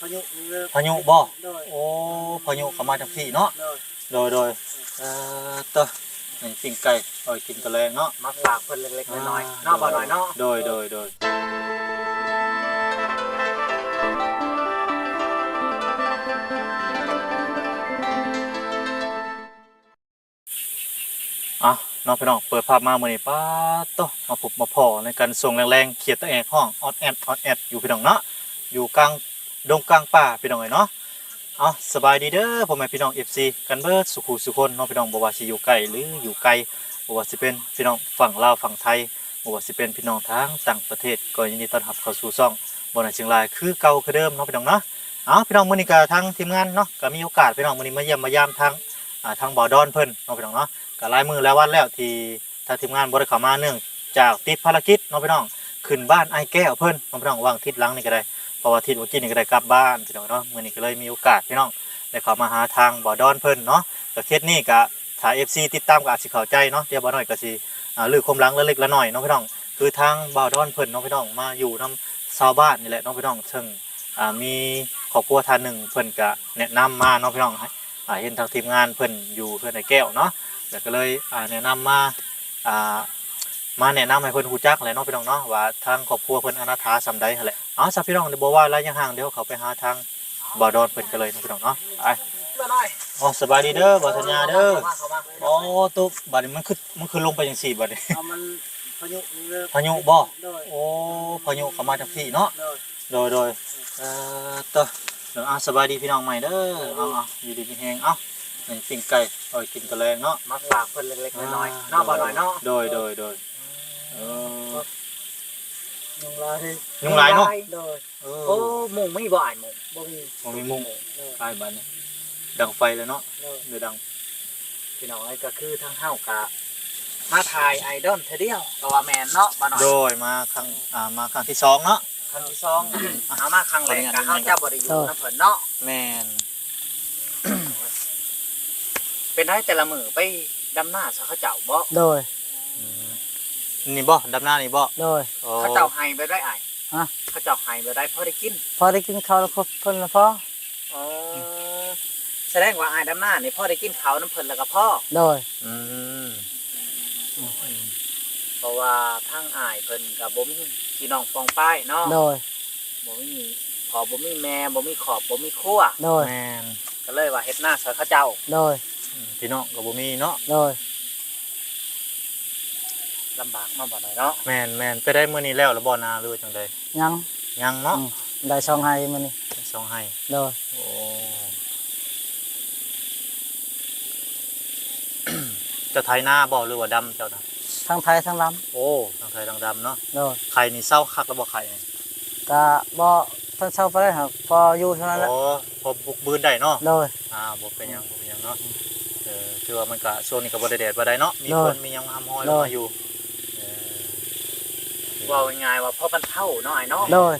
ພາຍຸ ພາຍຸບໍ່? ໂດຍ ໂອ້ ພາຍຸເຂົ້າມາທາງພີ້ເນາະ. ໂດຍ ໂດຍ ໂດຍ ເອີ ເຕີ ນີ້ປີ້ງໄກ່ເອົາໄວ້ກິນຕອນແລງເນາະ ມາຝາກເພິ່ນເລັກໆນ້ອຍໆເນາະ ອ່າ ບ່າວນ້ອຍເນາະ. ໂດຍ ໂດຍ ໂດຍ. ອ່ະ ເນາະ ພີ່ນ້ອງ ເປີດພາບມາມື້ນີ້ ປາດໂທ້ ມາພົບມາພໍ້ໃນການຊ່ວງແລງໆ ຂຽດຕາແອກຮ້ອງອອດແອດ ອອດແອດຢູ່ ພີ່ນ້ອງເນາະ ຢູ່ກາງດົງກາງປ່າ ພີ່ນ້ອງເອີຍເນາະ. ເອົາ ສະບາຍດີເດີ ພໍ່ແມ່ພີ່ນ້ອງ ເອັຟຊີ ກັນເບິດສູ່ຄູ່ສູ່ຄົນເນາະ ພີ່ນ້ອງ ບໍ່ວ່າຊິຢູ່ໃກ້ ຫຼື ຢູ່ໄກ ບໍ່ວ່າຊິເປັນພີ່ນ້ອງຝັ່ງລາວຝັ່ງໄທ ບໍ່ວ່າຊິເປັນພີ່ນ້ອງທາງຕ່າງປະເທດ ກໍຍິນດີຕ້ອນຮັບເຂົ້າສູ່ຊ່ອງບ່າວນ້ອຍຊຽງລາຍ ຄືເກົ່າຄືເດີມເນາະ ພີ່ນ້ອງເນາະ. ເອົາ ພີ່ນ້ອງ ມື້ນີ້ກໍທາງທີມງານເນາະ ກໍມີໂອກາດ ພີ່ນ້ອງ ມື້ນີ້ມາຢ້ຽມມາຢາມທາງ ອ່າ ທາງບ່າວດອນເພິ່ນເນາະ ພີ່ນ້ອງເນາະ. ກໍຫຼາຍມື້ຫຼາຍວັນແລ້ວທີ່ທາງທີມງານບໍ່ໄດ້ເຂົ້າມາ ເນື່ອງຈາກຕິດພາລະກິດເນາະ ພີ່ນ້ອງ ຂຶ້ນບ້ານອ້າຍແກ້ວເພິ່ນເນາະ ພີ່ນ້ອງ ວ່າງທິດຫຼັງນີ້ກໍໄດ້ ເພາະວ່າທິດວ່າກິນນີ້ກໍໄດ້ກັບບ້ານ ພີ່ນ້ອງເນາະ. ມື້ນີ້ກໍເລີຍມີໂອກາດ ພີ່ນ້ອງ ໄດ້ເຂົ້າມາຫາທາງບ່າວດອນເພິ່ນເນາະ. ກໍເຂດນີ້ກໍ ຖ້າ ເອັຟຊີ ຕິດຕາມກໍອາດຊິເຂົ້າໃຈເນາະ ດຽວບ່າວນ້ອຍກໍຊິ ອ່າ ລືຄວາມຫຼັງເລັກໆນ້ອຍໆເນາະ ພີ່ນ້ອງ. ຄືທາງບ່າວດອນເພິ່ນເນາະ ພີ່ນ້ອງ ມາຢູ່ນຳຊາວບ້ານນີ້ແຫຼະເນາະ ພີ່ນ້ອງ ເຊິ່ງ ອ່າ ມີຄອບຄົວທ່ານໜຶ່ງເພິ່ນກະແນະນຳມາເນາະ ພີ່ນ້ອງ. ອ່າ ເຫັນທາງທີມງານເພິ່ນຢູ່ເຮືອນອ້າຍແກ້ວເນາະ ແລ້ວກໍເລີຍ ອ່າ ແນະນຳມາ ອ່າ ມາແນະນຳໃຫ້ເພິ່ນຮູ້ຈັກແຫຼະເນາະ ພີ່ນ້ອງເນາະ ວ່າທາງຄອບຄົວເພິ່ນອະນາຖາສ່ຳໃດຫັ້ນແຫຼະ. ເອົາ ຊະ ພີ່ນ້ອງ ບໍ່ວ່າຫຼາຍຢ່າງຫ່າງ ດຽວເຂົ້າໄປຫາທາງບ່າວດອນເພິ່ນກັນເລີຍເນາະ ພີ່ນ້ອງເນາະ. ໄປ ໂອ້ ສະບາຍດີເດີ ບ່າວສັນຍາເດີ. ໂອ້ ໂຕ ບາດນີ້ມັນຄື ມັນຄືລົງໄປຈັ່ງຊີ້ບາດນີ້? ເອົາ ມັນພາຍຸ ພາຍຸບໍ່? ໂດຍ ໂອ້ ພາຍຸເຂົ້າມາທາງພີ້ເນາະ. ໂດຍ ໂດຍ ໂດຍ ເອີ ເຕີ ເອົາ ສະບາຍດີພີ່ນ້ອງໃໝ່ເດີ. ເອົາ ເອົາ ຢູ່ດີມີແຮງ. ເອົາ ນີ້ປີ້ງໄກ່ເອົາໄວ້ກິນຕອນແລງເນາະ ມາຝາກເພິ່ນເລັກໆນ້ອຍໆເນາະ ອ່າ ບ່າວນ້ອຍເນາະ. ໂດຍ ໂດຍ ໂດຍ ເອີ ຍຸງຫຼາຍ ຍຸງຫຼາຍເນາະ. ໂດຍ ເອີ ໂອ້ ມຸ້ງມີບໍ່ອ້າຍ? ມຸ້ງ ບໍ່ມີ ບໍ່ມີມຸ້ງ. ໂດຍ ຕາຍບາດນີ້ ດັງໄຟແລ້ວເນາະ. ໂດຍ ເດີ ດັງ ພີ່ນ້ອງເອີຍ ກໍຄືທາງເຮົາກະມາຖ່າຍອ້າຍດອນເທື່ອດຽວກໍວ່າແມ່ນເນາະ ບ່າວນ້ອຍ. ໂດຍ ມາຄັ້ງ ອ່າ ມາຄັ້ງທີສອງເນາະ ຄັ້ງທີສອງ. ເຮົາມາຄັ້ງແລກກະເຮົາຈະບໍ່ໄດ້ຢູ່ນຳເພິ່ນເນາະ. ແມ່ນ. ເປັນໃດແຕ່ລະມື້ໄປດຳນາໃສ່ເຂົາເຈົ້າບໍ? ໂດຍ ອືມ ນີ້ບໍ ດຳນານີ້ບໍ? ໂດຍ ໂອ້ ເຂົາເຈົ້າໃຫ້ແບບໃດອ້າຍ? ຮະ ເຂົາເຈົ້າໃຫ້ແບບໃດ ພໍໄດ້ກິນ? ພໍໄດ້ກິນເຂົ້າແລ້ວເພິ່ນລະພໍ. ອໍ ສະແດງວ່າອ້າຍດຳນານີ້ພໍໄດ້ກິນເຂົ້ານຳເພິ່ນແລ້ວກໍພໍ. ໂດຍ ອືມ ເພາະວ່າທາງອ້າຍເພິ່ນກໍບໍ່ມີພີ່ນ້ອງປອງປາຍເນາະ. ໂດຍ ບໍ່ມີພໍ່ບໍ່ມີແມ່ ບໍ່ມີຄອບບໍ່ມີຄົວ. ໂດຍ ແມ່ນ ກໍເລີຍວ່າເຮັດນາຊ່ອຍເຂົາເຈົ້າ. ໂດຍ ອືມ ພີ່ນ້ອງກໍບໍ່ມີເນາະ. ໂດຍ ລຳບາກເນາະ ບ່າວນ້ອຍເນາະ. ແມ່ນໆ. ໄປໄດ້ມື້ນີ້ແລ້ວລະບໍ່ນາ ຫຼືວ່າຈັ່ງໃດ? ຍັງ ຍັງເນາະ. ອືມ ໄດ້ສອງໄຮ່ມື້ນີ້ ໄດ້ສອງໄຮ່. ໂດຍ ໂອ້ ເຈົ້າໄຖນາບໍ່ ຫຼືວ່າດຳເຈົ້ານະ? ທັງໄຖທັງດຳ. ໂອ້ ທັງໄຖທັງດຳເນາະ. ໂດຍ ໄຂ່ນີ້ເຊົາຄັກແລ້ວບໍ່ ໄຂ່ນີ້? ກະບໍ່ທັນເຊົາປານໃດ ຫາກພໍຢູ່ເທົ່ານັ້ນແຫຼະ. ອໍ ພໍບຸກບືນໄດ້ເນາະ. ໂດຍ ອ່າ ບໍ່ເປັນຫຍັງ ອືມ ບໍ່ເປັນຫຍັງເນາະ. ອືມ ເອີ ຖືວ່າມັນກະ ຊ່ວງນີ້ກະບໍ່ໄດ້ແດດປານໃດເນາະ ມີ ໂດຍ ຝົນມີຫຍັງຫ້ຳຮອຍ ໂດຍ ລົງມາຢູ່. ເອີ ເວົ້າງ່າຍໆວ່າພໍບັນເທົາເນາະ ອ້າຍເນາະ. ໂດຍ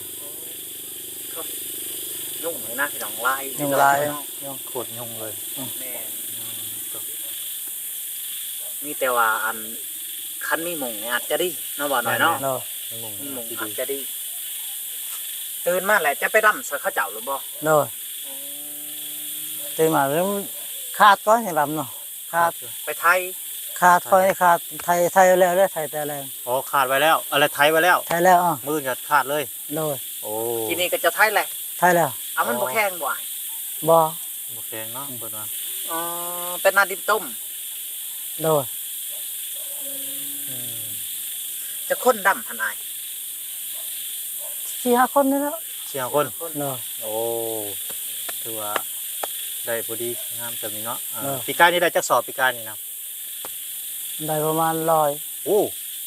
ຍຸງເລີຍນະ ພີ່ນ້ອງ ຫຼາຍ ຍຸງຫຼາຍເນາະ ໂຄດຍຸງເລີຍ. ອືມ ແມ່ນ ອືມ ມີແຕ່ວ່າ ອັນ ຄັນມີມຸ້ງນີ້ອາດຈະດີເນາະ ບ່າວນ້ອຍເນາະ. ແມ່ນ ໂດຍ ມີມຸ້ງ ມີມຸ້ງອາດຈະດີ. ອາດຈະດີ ຕື່ນມາແລ້ວຈະໄປດຳຊ່ອຍເຂົາເຈົ້າຫຼືບໍ່? ໂດຍ ອືມ ຕື່ນມາແລ້ວ ຄາດກ່ອນຈັ່ງດຳເນາະ. ຄາດ ຄາດ ໄປໄຖ ຄາດ ໄຖ ຂ້ອຍຄາດ ໄຖ ໄຖແລ້ວ ໄຖແຕ່ແລງ. ອໍ ຄາດໄວ້ແລ້ວ ອັນລະໄຖໄວ້ແລ້ວ ໄຖແລ້ວ. ອໍ ມື້ອື່ນກໍຄາດເລີຍ. ໂດຍ ໂອ້ ກີ້ນີ້ກໍເຈົ້າໄຖແລ້ວ? ໄຖແລ້ວ. ເອົາ ມັນ ອໍ ບໍ່ແຂງບໍ່ອ້າຍ? ບໍ່ ບໍ່ແຂງເນາະ ອືມ ເພິ່ນວ່າ. ອໍ ເປັນນາດິນຕົມ. ໂດຍ ອືມ ຈັກຄົນດຳຫັ້ນອ້າຍ? ສີ່ຫ້າຄົນນີ້ແຫຼະ. ສີ່ຫ້າຄົນ. ໂດຍ ໂອ້ ຖືວ່າໄດ້ພໍດີງາມສ່ຳນີ້ເນາະ. ເອີ ໂດຍ ປີກາຍນີ້ໄດ້ຈັກສອບ ປີກາຍນີ້ນະ? ໄດ້ປະມານຮ້ອຍ. ໂອ້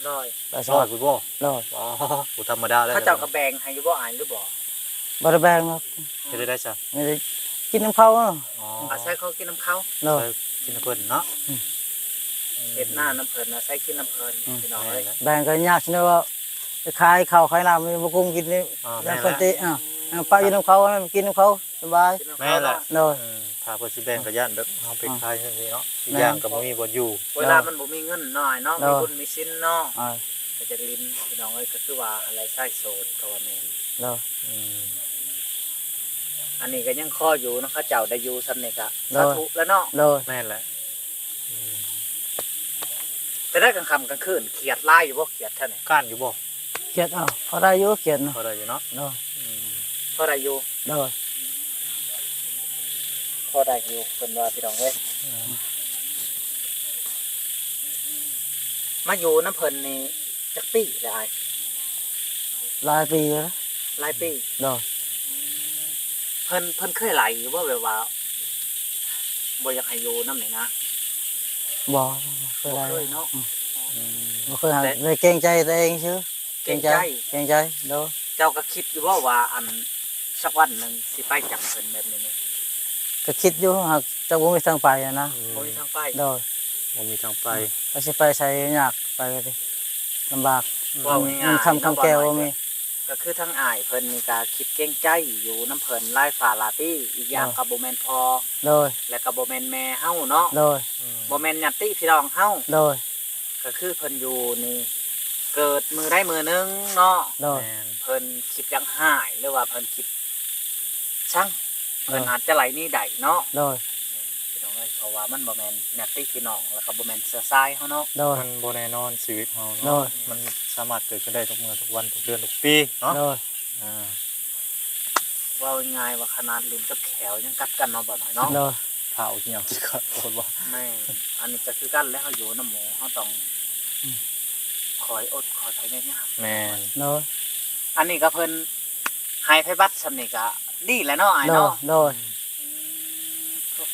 ຮ້ອຍ ໄດ້ສອບ ຮ້ອຍພຸ້ນບໍ່? ໂດຍ ອໍ ບໍ່ທຳມະດາເລີຍ. ເຂົາເຈົ້າກໍແບ່ງໃຫ້ຢູ່ບໍ່ອ້າຍ ຫຼືບໍ່? ບໍ່ໄດ້ແບ່ງດອກ. ເຮັດໄດ້ໃດຊະ? ມີແຕ່ກິນນຳເຂົາ. ອໍ ອາໄສເຂົາກິນນຳເຂົາ. ໂດຍ ອາໄສກິນນຳເພິ່ນເນາະ. ອືມ ເຮັດນານຳເພິ່ນ ອາໄສກິນນຳເພິ່ນ. ອືມ ພີ່ນ້ອງເອີຍ ແມ່ນແຫຼະ. ແບ່ງກໍຍາກ ຊິວ່າໄປຂາຍເຂົ້າຂາຍນ້ຳ ມີບໍ່ກຸ້ມກິນນີ້. ອໍ ແມ່ນແຫຼະ ຄົນຕິ ເອີ ເອົາປະຢູ່ນຳເຂົາ ກິນນຳເຂົາສະບາຍ. ແມ່ນແຫຼະ. ໂດຍ ອືມ ຖ້າເພິ່ນຊິແບ່ງກໍຢ້ານແບບເຮົາໄປຂາຍຈັ່ງຊີ້ເນາະ. ອີກຢ່າງກໍບໍ່ມີບ່ອນຢູ່ ເວລາມັນບໍ່ມີເງິນເນາະ ເນາະ ມີບຸນມີສິນເນາະ. ເອີ ກໍຈະຫຼິ້ນ ພີ່ນ້ອງເອີຍ ກໍຄືວ່າຫັ້ນແຫຼະ ຊາຍໂສດກໍວ່າແມ່ນ. ໂດຍ ອືມ ອັນນີ້ກໍຍັງຂໍຢູ່ນຳເຂົາເຈົ້າ ໄດ້ຢູ່ສ່ຳນີ້ກໍ ໂດຍ ສາທຸແລ້ວເນາະ. ໂດຍ ແມ່ນແຫຼະ. ອືມ ເປັນໄດກາງຄ່ຳກາງຄືນ ຄຽດຫຼາຍຢູ່ບໍ່? ຄຽດແທ້ນີ້ ຄ້ານຢູ່ບໍ່? ຄຽດ ເອົາ ພໍໄດ້ຢູ່ ຄຽດນະ ພໍໄດ້ຢູ່ເນາະ. ໂດຍ ອືມ ພໍໄດ້ຢູ່. ໂດຍ ພໍໄດ້ຢູ່ ເພິ່ນວ່າ ພີ່ນ້ອງເອີຍ. ອືມ ມາຢູ່ນຳເພິ່ນນີ້ຈັກປີແລ້ວອ້າຍ? ຫຼາຍປີແລ້ວ. ຫຼາຍປີ? ໂດຍ. ເພິ່ນ ເພິ່ນເຄີຍໄລ່ຢູ່ບໍ່ ແບບວ່າບໍ່ຢາກໃຫ້ຢູ່ນຳນີ້ນະ? ບໍ່ ບໍ່ເຄີຍໄລ່. ບໍ່ເຄີຍເນາະ. ອືມ ອືມ ບໍ່ເຄີຍ. ແຕ່ ໄດ້ເກງໃຈຕົວເອງຊື່. ເກງໃຈ ເກງໃຈ. ໂດຍ. ເຈົ້າກໍຄິດຢູ່ບໍ່ວ່າ ອັນ ສັກວັນໜຶ່ງຊິໄປຈາກເພິ່ນແບບນີ້ນີ້? ກໍຄິດຢູ່ ຫາກຈະບໍ່ມີທາງໄປຫັ້ນນະ. ອືມ ບໍ່ມີທາງໄປ. ໂດຍ. ບໍ່ມີທາງໄປ. ອືມ ກໍຊິໄປໃສຍາກ ໄປກໍດີ ລຳບາກ. ອືມ ເວົ້າງ່າຍໆ ເງິນຄຳ ເນາະ ຄຳແກ້ວບໍ່ມີ. ກໍຄືທາງອ້າຍເພິ່ນນີ້ກໍຄິດເກງໃຈຢູ່ນຳເພິ່ນຫຼາຍຝ້າຫຼາຍປີ ອີກຢ່າງ ໂດຍ ກໍບໍ່ແມ່ນພໍ່. ໂດຍ. ແລະກໍບໍ່ແມ່ນແມ່ເຮົາເນາະ. ໂດຍ. ອືມ ບໍ່ແມ່ນຍາດຕິພີ່ນ້ອງເຮົາ. ໂດຍ. ກໍຄືເພິ່ນຢູ່ນີ້ ເກີດມື້ໃດມື້ໜຶ່ງເນາະ. ໂດຍ. ແມ່ນ. ເພິ່ນຄິດຢາກຮ້າຍ ຫຼືວ່າເພິ່ນຄິດຊັງ ໂດຍ ເພິ່ນອາດຈະໄລ່ໜີໄດ້ເນາະ. ໂດຍ. ພີ່ນ້ອງເອີຍ ເພາະວ່າມັນບໍ່ແມ່ນຍາດຕິພີ່ນ້ອງ ແລ້ວກໍບໍ່ແມ່ນເຊື້ອສາຍເຮົາເນາະ. ໂດຍ. ມັນບໍ່ແນ່ນອນຊີວິດເຮົາເນາະ. ໂດຍ. ມັນສາມາດເກີດຂຶ້ນໄດ້ທຸກມື້ ທຸກວັນ ທຸກເດືອນ ທຸກປີເນາະ. ໂດຍ. ອ່າ ເວົ້າງ່າຍໆວ່າຂະໜາດຫຼິ້ນກັບແຂ້ວຍັງກັດກັນເນາະ ບໍ່ໜ້ອຍເນາະ. ໂດຍ. ເຖົ້າອີຫຍັງຊິຄັກໂພດວ່າ. ແມ່ນ. ອັນນີ້ກໍຄືກັນແຫຼະ ເຮົາຢູ່ນຳໝູ່ ເຮົາຕ້ອງ ອືມ ຄອຍອົດຄອຍພະຍາຍາມ. ແມ່ນ. ໂດຍ. ອັນນີ້ກໍເພິ່ນໃຫ້ໄພບັດສ່ຳນີ້ກໍດີແຫຼະເນາະ ອ້າຍເນາະ. ໂດຍ. ອືມ ໂອ້ ພີ່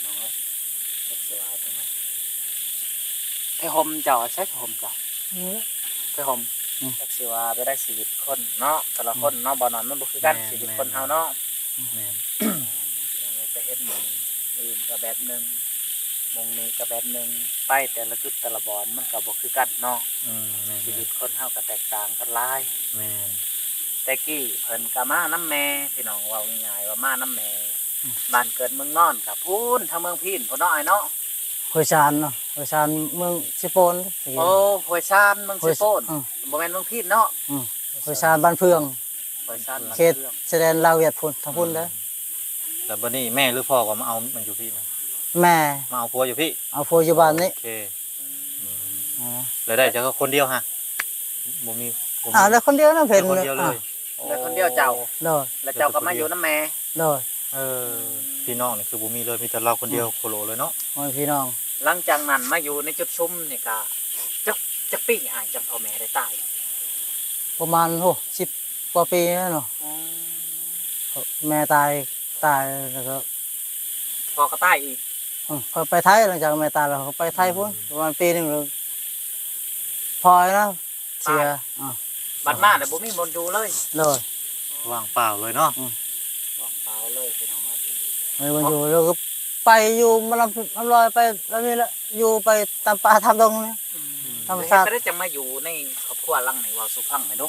ນ້ອງເອີຍ ຈັກຊິວ່າຈັ່ງໃດ. ຜ້າຫົ່ມເຈົ້າ ໃຊ້ຜ້າຫົ່ມເຈົ້າ. ອືມ ຜ້າຫົ່ມ. ອືມ ຈັກຊິວ່າໄປໄດ້ຊີວິດຄົນເນາະ ແຕ່ລະຄົນເນາະ ແມ່ນ ບໍ່ນອນ ມັນບໍ່ຄືກັນ. ແມ່ນ ຊີວິດຄົນເຮົາເນາະ. ແມ່ນ. ໄປເຮັດໝ່ອງອື່ນກໍແບບໜຶ່ງ ໝ່ອງນີ້ກໍແບບໜຶ່ງ ໄປແຕ່ລະຈຸດແຕ່ລະບ່ອນມັນກໍບໍ່ຄືກັນເນາະ. ອືມ ແມ່ນໆ. ຊີວິດຄົນເຮົາກໍແຕກຕ່າງກັນຫຼາຍ. ແມ່ນ. ແຕ່ກີ້ເພິ່ນກໍມານຳແມ່ ພີ່ນ້ອງ ເວົ້າງ່າຍໆວ່າມານຳແມ່. ອືມ ບ້ານເກີດເມືອງນອນກໍພຸ້ນ ທາງເມືອງພີນພຸ້ນເນາະ ອ້າຍເນາະ. ຫ້ວຍຊານເນາະ ຫ້ວຍຊານເມືອງເຊໂປນ. ໂອ້ ຫ້ວຍຊານເມືອງເຊໂປນ. ອືມ ບໍ່ແມ່ນເມືອງພີນເນາະ. ອືມ ຫ້ວຍຊານບ້ານເຟືອງ ຫ້ວຍຊານບ້ານເຟືອງ ເຂດຊາຍແດນລາວຫວຽດພຸ້ນ ທາງພຸ້ນເດີ. ອືມ ແລ້ວບັດນີ້ແມ່ ຫຼືພໍ່ກໍມາເອົາມັນຢູ່ພີ້ນະ? ແມ່ ມາເອົາຜົວຢູ່ພີ້ ເອົາຜົວຢູ່ບ້ານນີ້. ໂອເຄ. ອືມ ແລ້ວໄດ້ຈັກຄົນດຽວຫະ? ບໍ່ມີ ບໍ່ມີ. ອ່າ ໄດ້ຄົນດຽວນະເພິ່ນ. ໄດ້ຄົນດຽວເລີຍ. ອ່າ ໄດ້ຄົນດຽວເຈົ້າ. ໂດຍ. ແລ້ວເຈົ້າກໍມາຢູ່ນຳແມ່. ໂດຍ. ເອີ ອືມ ພີ່ນ້ອງນີ້ຄືບໍ່ມີເລີຍ ມີແຕ່ລາວຄົນດຽວ ອືມ ໂຄໂລເລີຍເນາະ. ໂອ້ຍ ພີ່ນ້ອງ ຫຼັງຈາກນັ້ນມາຢູ່ໃນຈຸດຊຸມນີ້ກະ ຈັກ ຈັກປີອ້າຍ ຈັ່ງພໍ່ແມ່ໄດ້ຕາຍ? ປະມານ ໂອ້ ສິບກວ່າປີແລ້ວເນາະ. ອໍ ແມ່ຕາຍ ຕາຍແລ້ວກໍ ພໍ່ກໍຕາຍອີກ. ເອີ ຂ້ອຍໄປໄທ ຫຼັງຈາກແມ່ຕາຍແລ້ວ ຂ້ອຍໄປໄທພຸ້ນ. ອືມ ປະມານປີໜຶ່ງ ແລ້ວພໍ່ນະ ເສຍ. ຕາຍ. ອ່າ ບັດມາແລ້ວບໍ່ມີບ່ອນຢູ່ເລີຍ. ໂດຍ. ວ່າງເປົ່າເລີຍເນາະ. ອືມ ວ່າງເປົ່າເລີຍ ພີ່ນ້ອງເອີຍ. ບໍ່ມີບ່ອນຢູ່ ແລ້ວກໍໄປຢູ່ມາລຳ ລຳລອຍໄປແບບນີ້ແຫຼະ ຢູ່ໄປຕາມປ່າຕາມດົງນີ້. ອືມ ທຳມະຊາດ. ແລ້ວເຮັດຈັ່ງມາຢູ່ໃນຄອບຄົວຫຼັງນີ້ ເວົ້າສູ່ຟັງໜ່ອຍດູ.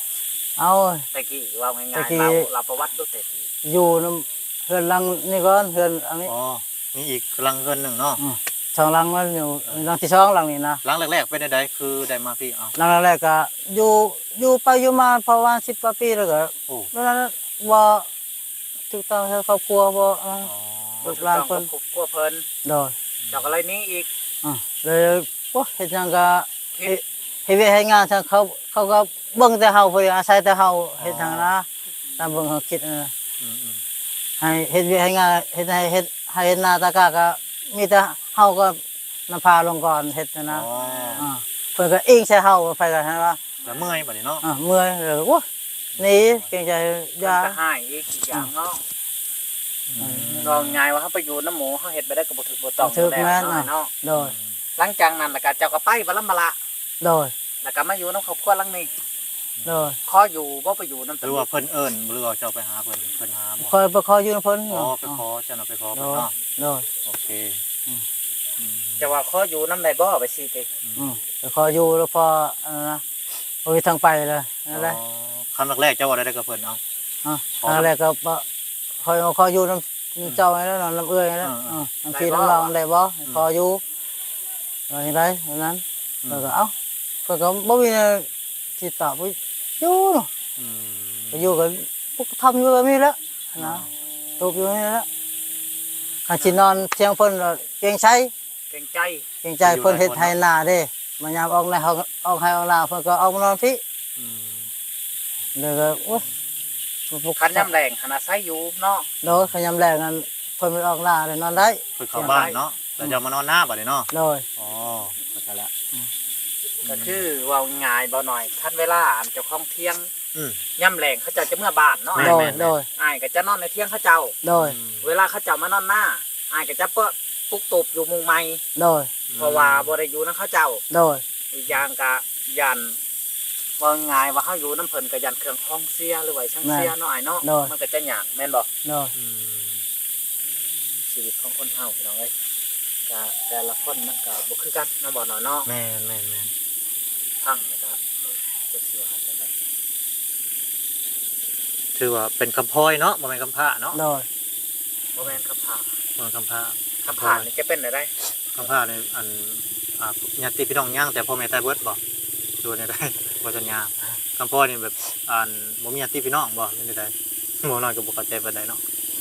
ເອົາ ແຕ່ກີ້ເວົ້າງ່າຍໆ ແຕ່ກີ້ ເລົ່າ ເລົ່າປະຫວັດດູ ແຕ່ກີ້ຢູ່ນຳເຮືອນຫຼັງນີ້ກ່ອນ ເຮືອນຫຼັງນີ້. ອໍ ມີອີກຫຼັງເຮືອນໜຶ່ງເນາະ. ອືມ ສອງຫຼັງມັນຢູ່ ຫຼັງທີສອງຫຼັງນີ້ນະ. ຫຼັງແລກໆເປັນແນວໃດ ຄືໄດ້ມາພີ້? ເອົາ ຫຼັງແລກໆກະຢູ່ ຢູ່ໄປຢູ່ມາປະມານສິບກວ່າປີແລ້ວກະ ໂອ້ ນັ້ນວ່າຖືກຕ້ອງໃຫ້ຄອບຄົວບໍ່ ອໍ ລູກຫຼານເພິ່ນ ຄອບຄົວເພິ່ນ. ໂດຍ. ເຈົ້າກໍເລີຍໜີອີກ. ອ່າ ເລີຍ ໂອ້ ເຮັດຫຍັງກະ ເຮັດ ເຮັດວຽກເຮັດງານ ເຂົາ ເຂົາກໍເບິ່ງແຕ່ເຮົາ ເພິ່ນອາໄສແຕ່ເຮົາ ອໍ ເຮັດຫຍັງນະ ຕາມເບິ່ງເຮົາຄິດນະ. ອືມໆ ໃຫ້ເຮັດວຽກເຮັດງານ ເຮັດໄຮ່ ເຮັດໄຮ່ເຮັດນາ ຕາກາກໍມີແຕ່ເຮົາກໍນຳພາລົງກ່ອນເຮັດນະ. ອໍ ອ່າ ເພິ່ນກໍອີງໃສ່ເຮົາ ໃຜກໍໃຫ້ວ່າ ແລ້ວເມື່ອຍບັດນີ້ເນາະ. ອ່າ ເມື່ອຍ ເອີ ໂອ້ຍ ໜີ ເກງໃຈ ຢ່າ ເພິ່ນກໍຮ້າຍອີກ ອີກຢ່າງເນາະ. ອືມ ເວົ້າງ່າຍວ່າເຮົາໄປຢູ່ນຳໝູ່ ເຮົາເຮັດໄປໄດ້ກໍບໍ່ຖືກບໍ່ຕ້ອງ ບໍ່ຖືກ ແມ່ນເນາະ. ໂດຍ. ຫຼັງຈາກນັ້ນແລ້ວກໍເຈົ້າກໍໄປບໍ່ລຳບໍ່ລະ. ໂດຍ. ແລ້ວກໍມາຢູ່ນຳຄອບຄົວຫຼັງນີ້. ໂດຍ. ຂໍຢູ່ບໍ່ ໄປຢູ່ນຳ ຫຼືວ່າເພິ່ນເອີ້ນ ຫຼືວ່າເຈົ້າໄປຫາເພິ່ນ ເພິ່ນຫາບໍ່? ຂ້ອຍໄປຂໍຢູ່ນຳເພິ່ນ. ອໍ ໄປຂໍ ເຈົ້ານະໄປຂໍເພິ່ນເນາະ. ໂດຍ. ໂອເຄ. ອືມ ອືມ ເຈົ້າວ່າຂໍຢູ່ນຳໄດ້ບໍ່ ໄປຊີ້ຕິ? ອືມ ໄປຂໍຢູ່ແລ້ວພໍ ອັນນັ້ນນະ ບໍ່ມີທາງໄປແລ້ວ ນັ້ນແຫຼະ. ອໍ ຄຳແລກໆເຈົ້າເວົ້າແນວໃດກັບເພິ່ນ? ເອົາ ຮະ ຄຳແລກກໍ ຂ້ອຍມາຂໍຢູ່ນຳ ອືມ ເຈົ້ານີ້ແຫຼະເນາະ ນຳເອື້ອຍນີ້ແຫຼະ. ເອີໆ ເອີ ນຳພີ່ນຳນ້ອງໄດ້ບໍ່? ອືມ ຂໍຢູ່ ວ່າຈັ່ງໃດ ແບບນັ້ນ. ອືມ ເພິ່ນກໍ ເອົ້າ ເພິ່ນກໍບໍ່ມີແນວຊິຕອບ ຢູ່ເນາະ. ອືມ ກໍຢູ່ກໍ ພວກທຳຢູ່ແບບນີ້ແຫຼະນະ. ອໍ ຕູບຢູ່ນີ້ແຫຼະ. ຄັນຊິນອນທຽງເພິ່ນກໍເກງໃຈ ເກງໃຈ ເກງໃຈ ເພິ່ນເຮັດໄຮ່ນາເດ້. ມາຍາມອອກໃນ ອອກໄຮ່ອອກນາ ເພິ່ນກໍອອກມານອນພີ້. ອືມ ແລ້ວກໍ ໂອ້ຍ ຄັນຍາມແລງຫັ້ນນະ ໃສຢູ່ເນາະ. ໂດຍ ຄັນຍາມແລງນັ້ນ ເພິ່ນໄປອອກນາ ໄດ້ນອນໄດ້ ເພິ່ນເຂົ້າບ້ານເນາະ. ແລ້ວເຈົ້າມານອນນາບັດນີ້ເນາະ. ໂດຍ ອໍ ເຂົ້າໃຈລະ. ອືມ ກໍຄືເວົ້າງ່າຍໆ ບໍ່ໜ້ອຍ ຄັນເວລາອັນເຈົ້າຂອງທຽງ ອືມ ຍາມແລງເຂົາເຈົ້າຈະເມືອບ້ານເນາະ. ແມ່ນໆໆ ໂດຍ ໂດຍ ອ້າຍກໍຈະນອນໃນທຽງເຂົາເຈົ້າ. ໂດຍ ອືມ ເວລາເຂົາເຈົ້າມານອນນາ ອ້າຍກໍຈະເປີດປຸກຕູບຢູ່ມຸງໃໝ່. ໂດຍ ເພາະວ່າບໍ່ໄດ້ຢູ່ນຳເຂົາເຈົ້າ. ໂດຍ ອີກຢ່າງກໍຢ້ານ ເວົ້າງ່າຍວ່າເຮົາຢູ່ນຳເພິ່ນກໍຢ້ານເຄື່ອງຂອງເສຍ ຫຼືວ່າຫຍັງເສຍເນາະອ້າຍເນາະ. ໂດຍ ມັນກໍຈະຍາກແມ່ນບໍ່? ໂດຍ ອືມ ຊີວິດຂອງຄົນເຮົາພີ່ນ້ອງເອີຍ ກະແຕ່ລະຄົນມັນກະບໍ່ຄືກັນເນາະ ບໍ່ໜ້ອຍເນາະ. ແມ່ນໆໆ ຟັງແລ້ວກະ ຈັກຊິວ່າຈັ່ງໃດ ຖືວ່າເປັນຄຳພ້ອຍເນາະ ບໍ່ແມ່ນຄຳພ້າເນາະ. ໂດຍ ບໍ່ແມ່ນຄຳພ້າ ບໍ່ແມ່ນຄຳພ້າ. ຄຳພ້ານີ້ຈະເປັນແນວໃດ? ຄຳພ້ານີ້ ອັນ ອ່າ ຍາດຕິພີ່ນ້ອງຍັງ ແຕ່ພໍ່ແມ່ຕາຍເບິດບໍ່ ຫຼືວ່າແນວໃດ? ບໍ່ສັນຍາ ຄຳພ້ອຍນີ້ແບບ ອັນ ບໍ່ມີຍາດຕິພີ່ນ້ອງບໍ່ ຫຼືແນວໃດ? ບໍ່ໜ້ອຍກໍບໍ່ເຂົ້າໃຈປານໃດເນາະ.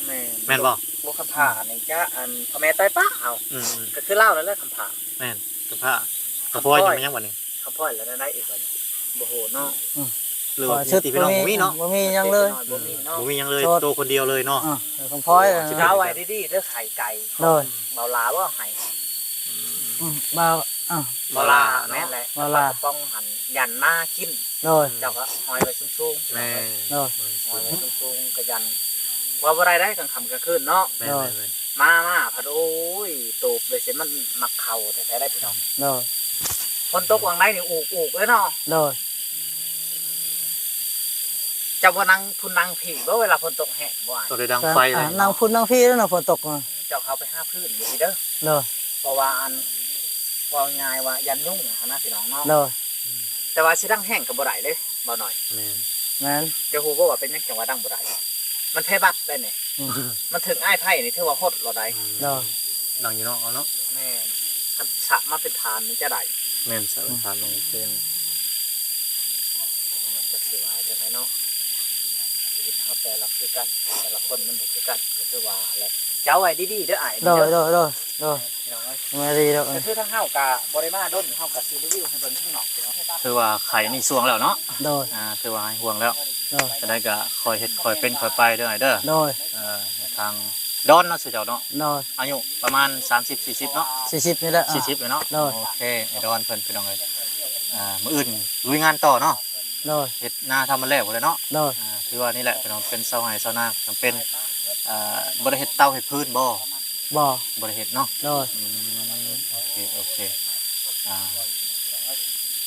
ແມ່ນ ແມ່ນບໍ່? ບໍ່ ຄຳພ້ານີ້ຈະ ອັນ ພໍ່ແມ່ຕາຍປະເອົາ. ອືມໆ ກໍຄືລາວນັ້ນແຫຼະຄຳພ້າ. ແມ່ນ ຄຳພ້າ. ຄຳພ້ອຍ ຄຳພ້ອຍຍັງ ຍັງບັດນີ້ ຄຳພ້ອຍແລ້ວແນວໃດອີກບັດນີ້ ບໍ່ຮູ້ເນາະ. ອືມ ຫຼືວ່າຍາດຕິພີ່ນ້ອງບໍ່ມີເນາະ. ບໍ່ມີຫຍັງເລີຍ. ບໍ່ມີເນາະ ບໍ່ມີຫຍັງເລີຍ. ໂດຍ ໂຕຄົນດຽວເລີຍເນາະ. ອ່າ ຄຳພ້ອຍ ເອົາໄວ້ດີໆເດີ ໄຂ່ໄກ່. ໂດຍ ເບົາຫຼ້າບໍ່ໃຫ້? ອືມ ເບົາ ອ່າ ເບົາຫຼ້າເນາະ. ແມ່ນແຫຼະ ເບົາຫຼ້າ ປາກະປ໋ອງຫັ້ນ ຢ້ານໝາກິນ. ໂດຍ ເຈົ້າກໍຫ້ອຍໄວ້ສູງໆ. ແມ່ນ ໂດຍ ຫ້ອຍໄວ້ສູງໆ ກໍຢ້ານ ວ່າບໍ່ໄດ້ໄດ໋ ກາງຄ່ຳກາງຄືນເນາະ. ແມ່ນໆໆ ມາ ມາພັດ ໂອ້ຍ ຕູບເລີຍຊິ ມັນມັກເຂົ້າແທ້ໆໄດ໋ພີ່ນ້ອງ. ໂດຍ ຝົນຕົກຫວ່າງໃດນີ້ ອູກໆເລີຍເນາະ. ໂດຍ ເຈົ້າບໍ່ນັ່ງພຸ້ນນັ່ງພີ້ບໍ່ ເວລາຝົນຕົກແຮງບໍ່ອ້າຍ? ຕ້ອງໄດ້ດັງໄຟເລີຍ ອ່າ ເນາະ ນັ່ງພຸ້ນນັ່ງພີ້ແລ້ວເນາະ ຝົນຕົກ. ເຈົ້າເຂົ້າໄປຫາພື້ນຢູ່ພີ້ເດີ. ໂດຍ ເພາະວ່າອັນ ເວົ້າງ່າຍວ່າຢ້ານຍຸງຫັ້ນນະພີ່ນ້ອງເນາະ. ໂດຍ ແຕ່ວ່າຊິດັງແຮງກໍບໍ່ໄດ້ເດ້ ບໍ່ໜ້ອຍ. ແມ່ນ ແມ່ນ ເຈົ້າຮູ້ບໍ່ວ່າເປັນຫຍັງຈັ່ງວ່າດັງບໍ່ໄດ້? ມັນໄພບັດໄດ໋ນີ້. ອືມ ມັນເຖິງອ້າຍໄພນີ້ຖືວ່າຫົດແລ້ວໄດ໋. ອືມ ໂດຍ ດັງຢູ່ເນາະ ເອົາເນາະ. ແມ່ນ ຄັນສະມາເປັນຖານນີ້ຈະໄດ້. ແມ່ນ ສະເປັນຖານລົງເຕີມ. ຈັກຊິວ່າຈັ່ງໃດເນາະ ຊີວິດເຮົາແຕ່ລະຄືກັນ ແຕ່ລະຄົນມັນບໍ່ຄືກັນ ກໍຄືວ່າແຫຼະ. ເຈົ້າໄວ້ດີໆເດີອ້າຍ. ໂດຍ ເດີ ໂດຍ ໂດຍ ໂດຍ ພີ່ນ້ອງເອີຍ ມາດີເດີ. ກໍຄືທາງເຮົາກະບໍ່ໄດ້ມາດົນ ເຮົາກະຊິຣີວິວໃຫ້ເບິ່ງຂ້າງນອກພີ່ນ້ອງ. ຄືວ່າໄຂ່ນີ້ຊ່ວງແລ້ວເນາະ. ໂດຍ ອ່າ ຄືວ່າຫາຍຫ່ວງແລ້ວ. ໂດຍ ຈັ່ງໃດກະຄ່ອຍເຮັດຄ່ອຍເປັນຄ່ອຍໄປເດີອ້າຍເດີ. ໂດຍ ເອີ ທາງດອນເນາະ ຊື່ເຈົ້າເນາະ. ໂດຍ ອາຍຸປະມານສາມສິບ ສີ່ສິບເນາະ. ສີ່ສິບນີ້ແຫຼະ ອ່າ ສີ່ສິບແລ້ວເນາະ. ໂດຍ ໂອເຄ ອ້າຍດອນເພິ່ນ ພີ່ນ້ອງເອີຍ ອ່າ ມື້ອື່ນລຸຍງານຕໍ່ເນາະ. ໂດຍ ເຮັດນາທຳມັນແລ້ວພຸ້ນແຫຼະເນາະ. ໂດຍ ອ່າ ຖືວ່ານີ້ແຫຼະ ພີ່ນ້ອງ ເປັນຊາວໄຮ່ຊາວນາ ຈຳເປັນ ອ່າ ບໍ່ໄດ້ເຮັດເຕົາເຮັດຟືນບໍ່? ບໍ່ ບໍ່ໄດ້ເຮັດເນາະ. ໂດຍ ອືມ ໂອເຄ ໂອເຄ ອ່າ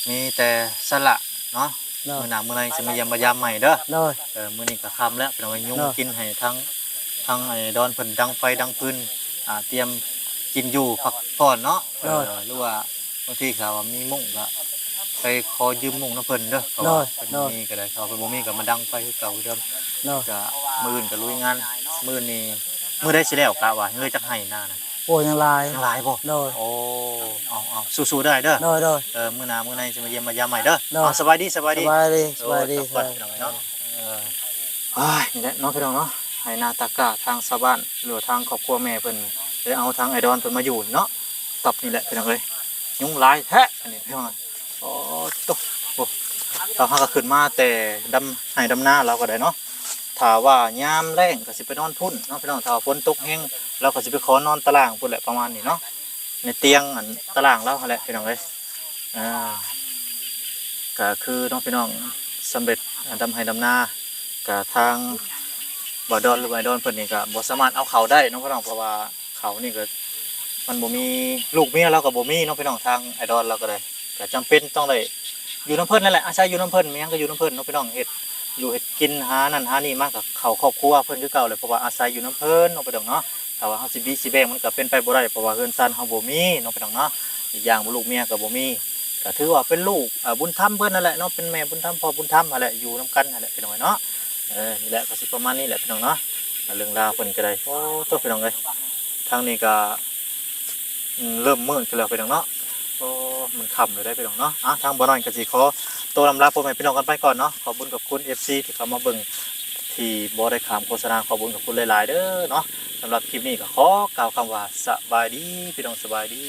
ມີແຕ່ຊັ້ນລະເນາະ. ໂດຍ ມື້ໜ້າມື້ໃນຊິມາຢ້ຽມມາຢາມໃໝ່ເດີ. ໂດຍ ເອີ ມື້ນີ້ກໍຄ່ຳແລ້ວ ພີ່ນ້ອງເອີຍ ຍຸງ ໂດຍ ກິນໃຫ້ທັງ ທັງໄອ້ດອນເພິ່ນດັງໄຟດັງຟືນ ອ່າ ຕຽມກິນຢູ່ພັກຜ່ອນເນາະ. ໂດຍ ເອີ ຫຼືວ່າບາງທີຖ້າວ່າມີມຸ້ງກໍໄປຂໍຢືມມຸ້ງນຳເພິ່ນເດີ ເພາະວ່າ ໂດຍ ເພິ່ນ ໂດຍ ມີກໍໄດ້ ຖ້າເພິ່ນບໍ່ມີກໍມາດັງໄຟຄືເກົ່າຄືເດີມ. ໂດຍ ກໍມື້ອື່ນກໍລຸຍງານ ມື້ນີ້ ມື້ໃດຊິແລ້ວ ກະວ່າຍັງເຫຼືອຈັກໄຮ່ນານະ? ໂອ້ ຍັງຫຼາຍ ຍັງຫຼາຍບໍ່? ໂດຍ ໂອ້ ເອົາໆ ສູ້ໆເດີອ້າຍເດີ. ໂດຍໆ ເອີ ມື້ໜ້າມື້ໃນຊິມາຢ້ຽມມາຢາມໃໝ່ເດີ. ໂດຍ ເອົາ ສະບາຍດີ ສະບາຍດີ ສະບາຍດີ ໂດຍ ສະບາຍດີ ພັກຜ່ອນ ສະບາຍດີ ພີ່ນ້ອງເອີຍເນາະ. ເອີ ໂອ້ຍ ນີ້ແຫຼະເນາະ ພີ່ນ້ອງເນາະ ໄຮ່ນາຕາກ້າ ທາງຊາວບ້ານ ຫຼືວ່າທາງຄອບຄົວແມ່ເພິ່ນ ໄດ້ເອົາທາງໄອ້ດອນເພິ່ນມາຢູ່ເນາະ ຕັບນີ້ແຫຼະ ພີ່ນ້ອງເອີຍ. ຍຸງຫຼາຍແທ້ອັນນີ້ ພີ່ນ້ອງ. ໂອ້ໂຕ ໂອ້ ລາວຫາກໍຂຶ້ນມາແຕ່ດຳໄຮ່ດຳນາລາວກໍໄດ້ເນາະ. ຖ້າວ່າຍາມແລ້ງກໍຊິໄປນອນພຸ້ນເນາະ ພີ່ນ້ອງ. ຖ້າວ່າຝົນຕົກແຮງ ລາວກໍຊິໄປຂໍນອນຕາລ່າງພຸ້ນແຫຼະ ປະມານນີ້ເນາະ ໃນຕຽງອັນຕາລ່າງລາວຫັ້ນແຫຼະ ພີ່ນ້ອງເອີຍ. ອ່າ ກໍຄືເນາະ ພີ່ນ້ອງ ສຳເລັດ ອ່າ ດຳໄຮ່ດຳນາ ກໍທາງບ່າວດອນ ຫຼືວ່າອ້າຍດອນເພິ່ນນີ້ກໍບໍ່ສາມາດເອົາເຂົ້າໄດ້ເນາະ ພີ່ນ້ອງ ເພາະວ່າ ເຂົານີ້ກໍ ມັນບໍ່ມີ ລູກເມຍລາວກໍບໍ່ມີເນາະ ພີ່ນ້ອງ. ທາງອ້າຍດອນລາວກໍໄດ້ ກໍຈຳເປັນຕ້ອງໄດ້ຢູ່ນຳເພິ່ນນັ້ນແຫຼະ ອາໄສຢູ່ນຳເພິ່ນ ມີຫຍັງກໍຢູ່ນຳເພິ່ນເນາະ ພີ່ນ້ອງ. ເຮັດຢູ່ເຮັດກິນ ຫານັ້ນຫານີ້ມາກໍເຂົ້າຄອບຄົວເພິ່ນຄືເກົ່າແຫຼະ ເພາະວ່າອາໄສຢູ່ນຳເພິ່ນເນາະ ພີ່ນ້ອງເນາະ. ຖ້າວ່າເຮົາຊິບີຊິແບ່ງ ມັນກໍເປັນໄປບໍ່ໄດ້ ເພາະວ່າເຮືອນຊານເຮົາບໍ່ມີເນາະ ພີ່ນ້ອງເນາະ. ອີກຢ່າງລູກເມຍກໍບໍ່ມີ ກໍຖືວ່າເປັນລູກ ເອີ ບຸນທຳເພິ່ນນັ້ນແຫຼະເນາະ ເປັນແມ່ບຸນທຳ ພໍ່ບຸນທຳຫັ້ນແຫຼະ ຢູ່ນຳກັນຫັ້ນແຫຼະ ພີ່ນ້ອງເອີຍເນາະ. ເອີ ນີ້ແຫຼະ ກໍຊິປະມານນີ້ແຫຼະ ພີ່ນ້ອງເນາະ ເລື່ອງລາວເພິ່ນກໍໄດ້. ໂອ້ໂຕ ພີ່ນ້ອງເອີຍ ທາງນີ້ກໍ ອືມ ເລີ່ມມືດຂຶ້ນແລ້ວ ພີ່ນ້ອງເນາະ. ໂອ້ ມັນຄ່ຳແລ້ວເດ້ ພີ່ນ້ອງເນາະ. ອ່າ ທາງບ່າວນ້ອຍກໍຊິຂໍໂຕລຳລາພໍ່ແມ່ພີ່ນ້ອງກັນໄປກ່ອນເນາະ. ຂອບຄຸນຂອບຄຸນ ເອັຟຊີ ທີ່ເຂົ້າມາເບິ່ງ ທີ່ບໍ່ໄດ້ຂ້າມໂຄສະນາ ຂອບຄຸນຂອບຄຸນຫຼາຍໆເດີເນາະ. ສຳລັບຄລິບນີ້ກໍຂໍກ່າວຄຳວ່າສະບາຍດີ ພີ່ນ້ອງ ສະບາຍດີ.